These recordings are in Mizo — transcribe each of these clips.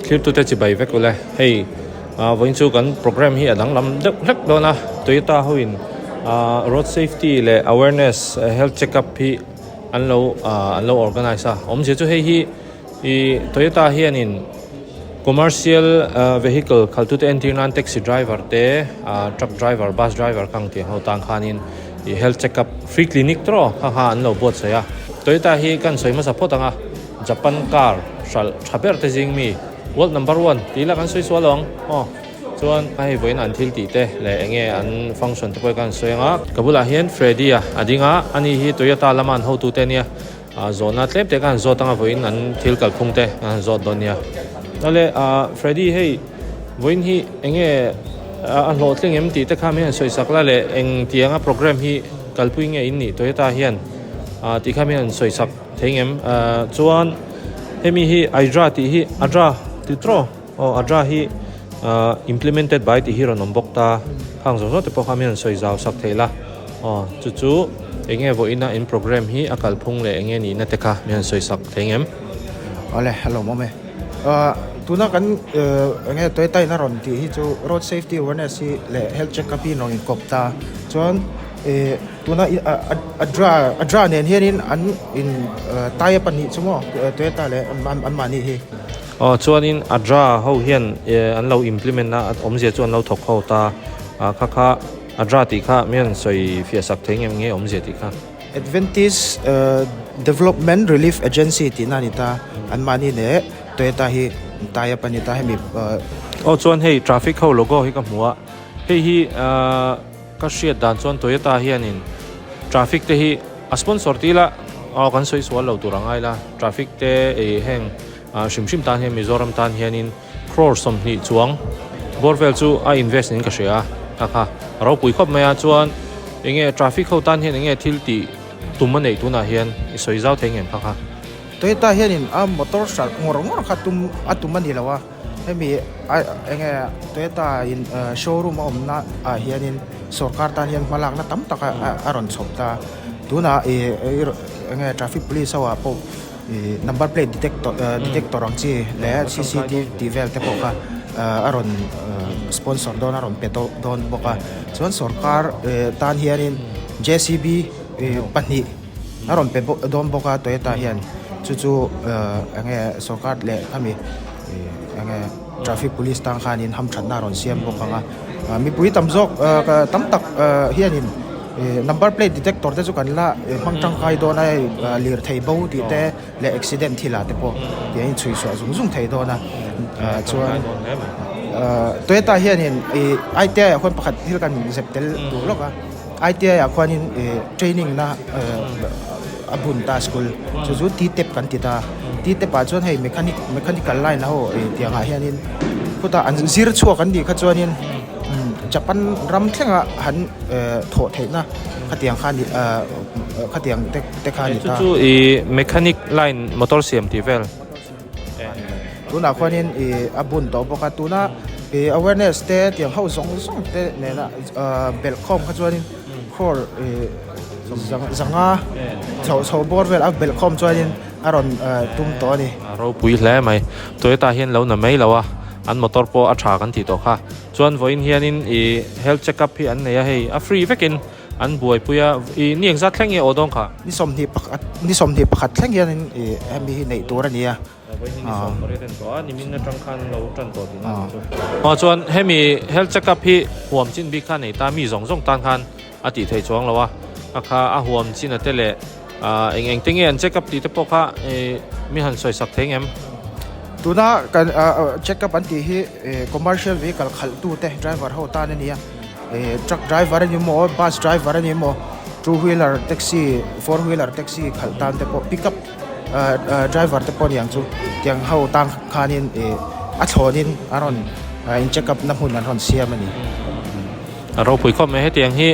Thirtute chibai vek ule. Hei vawiin chu kan programme hi a danglam deuh hlek dawn a, Toyota hoin road safety leh awareness health check up hi an lo an lo organise a. Awmzia chu hei hi ih Toyota hianin commercial vehicle khaltute entir nan taxi driver te truck driver bus driver kha ang tih ho tan khanin ih health check up free clinic tawh kha kha an lo buatsaih a. Toyota hi kan sawi hmasa phawt ang a. Japan car hralh tha ber te zing mi world number one tih ila kan sawi sual lo ang aw chuan a hei vawiin an thil tih te leh eng nge an function te pawh hi kan sawi ang a ka bulah hian Freddy a a ding a ani hi Toyota lama an hotu te ania ah zawhna tlem te khan zawt ang a vawiin an thil kalphung te kan han zawt dawn nia awle ah Freddy hei vawiin hi eng nge a hlawhtling em tih te kha min han sawi sak la leh eng tianga program hi kalpui nge in nih Toyota hian ah tih kha min han sawi sak. Thei ngem chuan hemi hi ADRA tih hi ADRA ti tawh aw ADRA hi implemented by tih hi rawn awm bawk ta khang zawng zawng te pawh kha min rawn sawi zau sak thei la aw chu chu eng nge vawiina in program hi a kalphung leh eng nge nihna te kha min rawn sawi sak thei ngem. Awle a lawmawm e. Tuna kan eng nge Toyota in a rawn tih hi chu road safety awareness hi leh health check up hi in rawn inkawp ta chuan ih Tuna ADRA ADRA nen hianin an in tie up a nih chu maw Toyota leh anmahni hi. Aw chuanin ADRA ho hian an lo implement a awmzia chu an lo thawk ho ta a kha kha ADRA tih kha mi an sawi fiah sak thei ngem nge awmzia tih kha. Adventist Development Relief Agency tihna a ni ta anmahni leh Toyota hi tie up a ni ta hemi. Aw chuan hei traffic ho logo hi ka hmu a hei hi ahh. Ka hriat dan chuan Toyota hianin traffic te hi a sponsor tih ila aw kan sawi sual lo tur a ngai la, traffic te ei heng hrim hrim tan hian Mizoram tan hianin crore 20 chuang bawr vel chu a invest niin ka hria a, kha kha a ropui khawp mai a chuan eng nge traffic ho tan hian eng nge thil tih tum a neih tunah hian i sawi zau thei ngem kha kha. Toyota hianin a motor hralh ngawr ngawr kha tum a tum a ni lo a. Hemi eng nge Toyota in showroom a awmna ah hianin sorkar tan hian hmalakna tam tak a rawn chhawp ta. Tunah ih eng nge traffic police ho ah pawh ih number plate detector detector ang chi leh cctv tih vel te pawh kha a rawn sponsor dawn a rawn pe dawn bawk a. Chuan sorkar tan hianin jcb pahnih a rawn pe dawn bawk a Toyota hian chu chu eng nge sorkar leh khami eng nge traffic police tang khanin hamthatna a rawn siam bawk ang a mipui tam zawk tam tak hianin number plate detector te chu kan la hmang tangkai dawn a hei lirthei bo tih te leh accident thil ah te pawh tih a inchhui chhuah zung zung thei dawn a chuan Toyota hianin ih ITI ah khuan pakhat thil kan zep tel tur lawk a. ITI ah khuanin ih training na a bun ta school chu chu T-tep kan ti ta T-tep ah chuan hei mechanic mechanical line ho ih tiang ah hianin khutah an zir chhuak an nih kha chuanin Japan ram thlengah han thawh theihna khatiang kha ni khatiang te te kha a ni ta. Chu chu ih mechanic line motor siam tih vel. Tunah khuanin ih a bun tawh bawk a tuna ih awareness te tiang ho zawng zawng te nena belh khawm kha chuanin crore ih zanga chho chho bawr vel a belh khawm chuanin a rawn tum tawh a ni. A ropui hle mai Toyota hian lo na mai lo a an motor pawh a tha kan tih tawh kha chuan vawiin hianin ih health check up hi an nei a hei a free vekin An buaipui a, i ni engzat thleng nge aw dawn kha? Ni 21 ni 21 thleng hianin i hemi hi neih tur a ni a. Vawiin hi ni 18 a ni tawh a, nimin atang khan lo tan tawh tihna a ni chu. Aw chuan hemi health check up hi huam chin bik kha nei ta mi zawng zawng tan khan a tih theih chuang lo a, a kha a huam chin a te leh eng eng te nge an check up tih te pawh kha mi han sawi sak thei ngem? Tuna kan check up an tih hi commercial vehicle khalh tu te driver ho tan a ni a. Truck driver a ni maw bus driver a ni maw two wheeler taxi four wheeler taxi khalh tan te pawh pickup driver te pawh a ni ang chu tiang ho tan khanin ih a thlawnin a rawn in check up na hmun an rawn siam a ni. A ropui khawp mai hetiang hi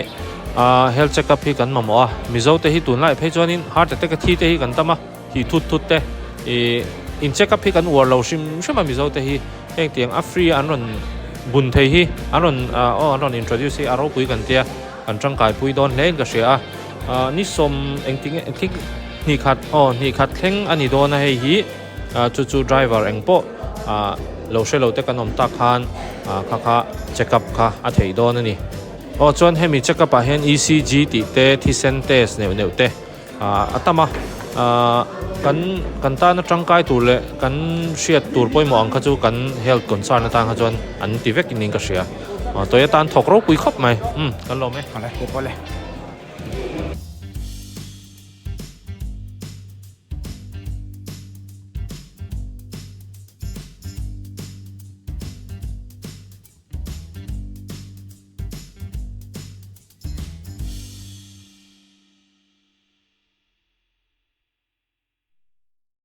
health check up hi kan mamawh a Mizo te hi tunlai phei chuanin heart attack a thi te hi kan tam a thih thut thut te ih in check up hi kan uar lo hrim hrim a Mizo te hi. Heng tiang a free an rawn bun thei hi an rawn aw an rawn introduce hi a ropui kan tia kan tangkai pui dawn hle in ka hria a ah ni sawm engti nge thik hnih khat aw hnih khat thleng a ni dawn a hei hi ah chu chu driver eng pawh ah. lo hre lo te kan awm tak khan ah kha kha check up kha a theih dawn a ni. Aw chuan hemi check up ah hian ECG tih te thisen test neuh neuh te ah a tam a ah kan kan tana tangkai tur leh kan hriat tur pawimawh ang kha chu kan health concern atan kha chuan an ti vek in ka hria. Aw Toyota an thawk ropui khawp mai. Umm kan lawm e. Awle.